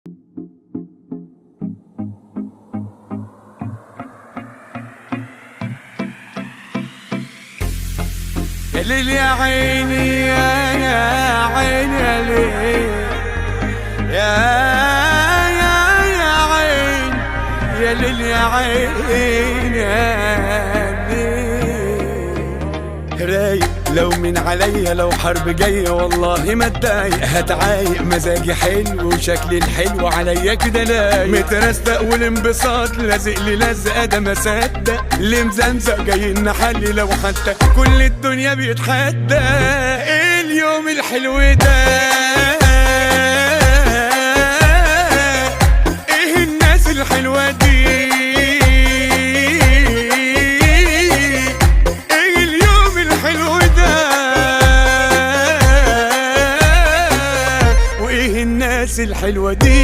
يا ليل يا عيني يا يا عيني يا ليل يا يا يا عين يا ليل يا عين يا ليل. رايق لو من عليا، لو حرب جاية والله ما اتضايق، هتعايق مزاجي حلو وشكلي الحلو عليا كده لايق، مترستق والانبساط لازق لي لزقة، ده ما صدق اللي مزمزق جاي نحلي لو حتى كل الدنيا بيتحدى. ايه اليوم الحلو ده؟ ايه الناس الحلوة دي؟ ايه اليوم الحلو ده؟ وايه الناس الحلوة دي؟